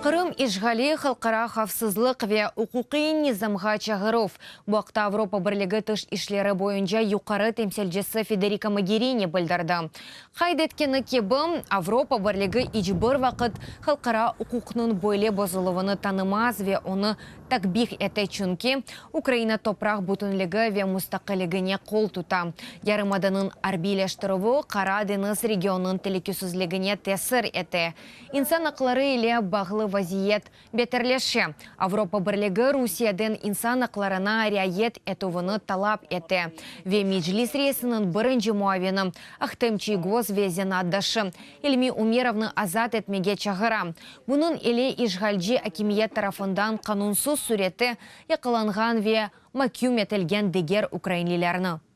Qırım işğali, halqara havfsızlıq ve uquqiy nizamğa çağıruv. Bu aqta Avropa Birligi tış işleri boyunca yuqarı temsilcisi Federika Mogerini bildirdi. Qayd etkeni kibi, Avropa Birligi iç bir vaqıt halqara uquqnıñ böyle bozuluvını tanımaz ve onı takbih ete, çünki Ukraina topraq bütünligi ve mustaqilligine qol tuta. Yarımadanıñ arbiyleştirüvi Qara deñiz regionınıñ telükesizligine tesir ete. İnsan aqları ile bağlı vaziyet beterleşe. Avropa Birligi Rusiyeden insan aqlarına riayet etüvini talap ete ve Meclis reisiniñ birinci muavini Ahtem Çiygoz ve zenaatdaşı İlmi Umerovnı azat etmege çağıra. Bunıñ ile işğalci akimiyet tarafından qanunsız sürette yaqalanğan ve maküm etilgen diger ukrainlilerni.